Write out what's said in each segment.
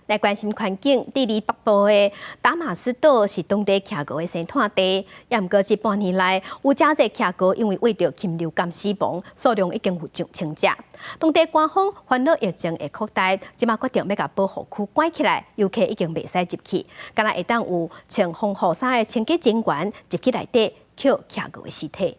來關心環境，智利北部的達馬斯島是當地企鵝的生態地，也毋過這半年來有誠濟企鵝因為患著禽流感死亡，數量已經有上千隻。當地官方煩惱疫情會擴大，這馬決定欲共保護區關起來，遊客已經袂使入去，干焦會當有穿防護衫的清潔人員入去內底抾企鵝的屍體。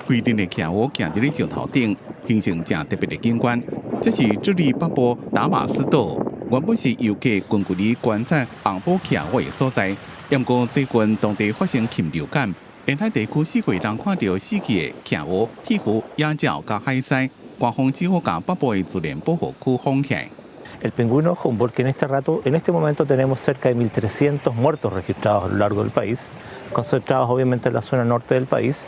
規陣的企鵝徛佇咧石頭頂，形成誠特別的景觀。這是智利北部達馬斯島，原本是遊客近距離觀察紅寶企鵝的所在。毋過最近當地發生禽流感，沿海地區四界人看著死去的企鵝、鹈鶘、野鳥佮海獅，官方只好共北部的自然保護區封起來。 El pingüino Humboldt, que en este rato, en este momento tenemos cerca de 1.300 muertos registrados a lo largo del país, concentrados obviamente en la zona norte del país.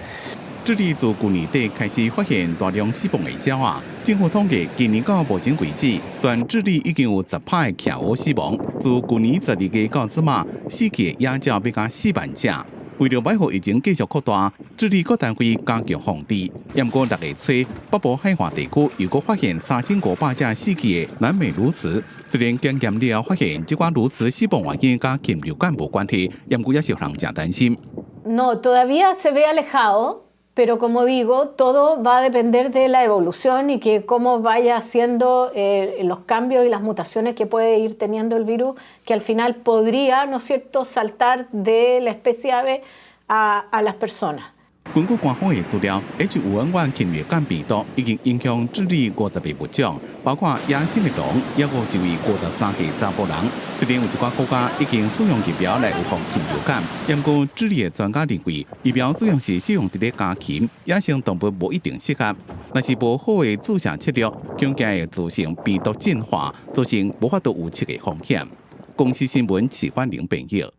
智利自舊年底開始發現大量死亡的鳥仔，政府統計今年到目前為止，全智利已經有10趴的企鵝死亡。自舊年12月到這馬，死去的野鳥欲加4萬隻。為著欲予疫情繼續擴大，智利各單位加強防治。毋過6月初，北部海岸地區又閣發現3500隻死去的南美鸕鶿。雖然檢驗了後發現這寡鸕鶿死亡原因佮禽流感無關係，毋過也是予人誠擔心。 No, todavía se ve alejado. Pero, como digo, todo va a depender de la evolución y que cómo vaya haciendo los cambios y las mutaciones que puede ir teniendo el virus, que al final podría, ¿no es cierto?, saltar de la especie ave a las personas. 根據官方的資料，H5N1 禽流感病毒已經影響智利50個物種，包括野生的狼，抑閣有一位53歲查埔人。雖然有一寡國家已經使用疫苗來預防禽流感，毋過智利的專家認為，疫苗主要是使用佇咧家禽、野生動物無一定適合。若是無好的注射策略，恐驚會造成病毒進化，造成無法度預測的風險。公視新聞，齊歡玲編譯。